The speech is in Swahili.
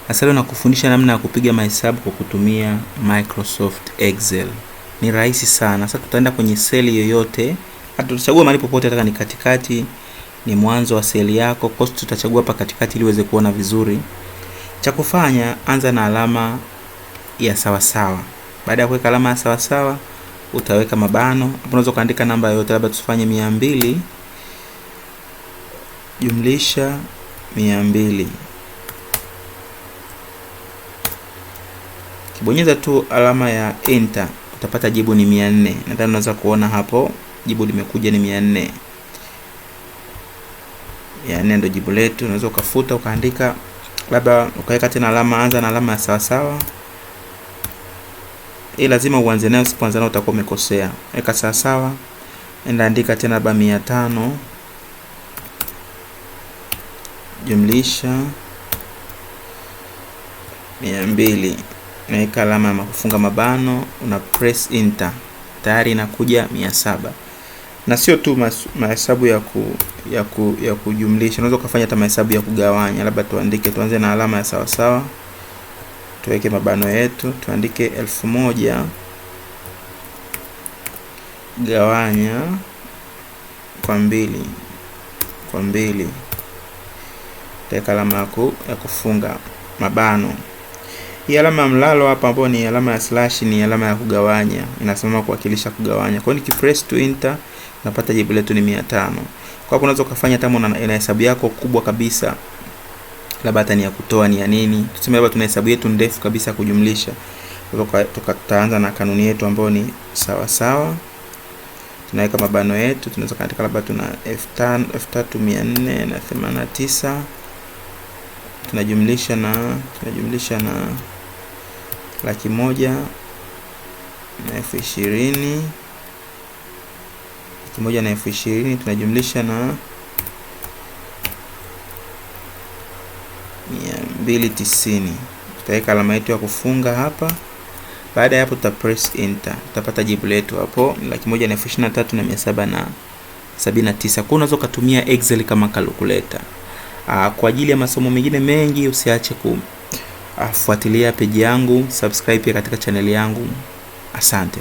Sasa leo nakufundisha namna ya kupiga mahesabu kwa kutumia Microsoft Excel. Ni rahisi sana. Sasa tutaenda kwenye seli yoyote, tutachagua mahali popote, hata ni katikati, ni mwanzo wa seli yako. Kwa hiyo tutachagua hapa katikati ili uweze kuona vizuri. Cha kufanya, anza na alama ya sawasawa. Baada ya kuweka alama ya sawasawa, utaweka mabano. Hapo unaweza kuandika namba yoyote, labda tufanye 200 jumlisha 200. Kibonyeza tu alama ya enter utapata jibu ni 400. Nadhani unaweza kuona hapo jibu limekuja ni 400. 400 ndio jibu letu. Unaweza ukafuta ukaandika, labda ukaweka tena alama, anza na alama ya sawasawa. Hii lazima uanze nayo, usipoanza nayo utakuwa umekosea. Weka sawasawa, enda andika tena labda 500 jumlisha 200. Naweka alama ya kufunga mabano, una press enter, tayari inakuja 700. Na sio tu mahesabu ya kujumlisha, unaweza ukafanya hata mahesabu ya kugawanya. Labda tuandike, tuanze na alama ya sawasawa, tuweke mabano yetu, tuandike 1000 gawanya kwa 2 kwa 2, tutaweka alama ya kufunga mabano. Hii alama ya mlalo hapa ambayo ni alama ya slash ni alama ya kugawanya, inasimama kuwakilisha kugawanya. Kwa hiyo nikipress to enter napata jibu letu ni 500. Kwa hapo unaweza ukafanya hata una hesabu yako kubwa kabisa, labda hata ni ya kutoa ni ya nini, tuseme labda tuna hesabu yetu ndefu kabisa kujumlisha. Tutaanza na kanuni yetu ambayo ni sawa sawa, tunaweka mabano yetu, tunaweza kuandika labda tuna 3489 tunajumlisha na 120,000, 120,000 tunajumlisha na 290. Tutaweka alama yetu ya kufunga hapa. Baada ya hapo tuta press enter, tutapata jibu letu hapo 123,779. Kwa unaweza kutumia Excel kama calculator. Kwa ajili ya masomo mengine mengi usiache kufuatilia page yangu, subscribe pia katika channel yangu. Asante.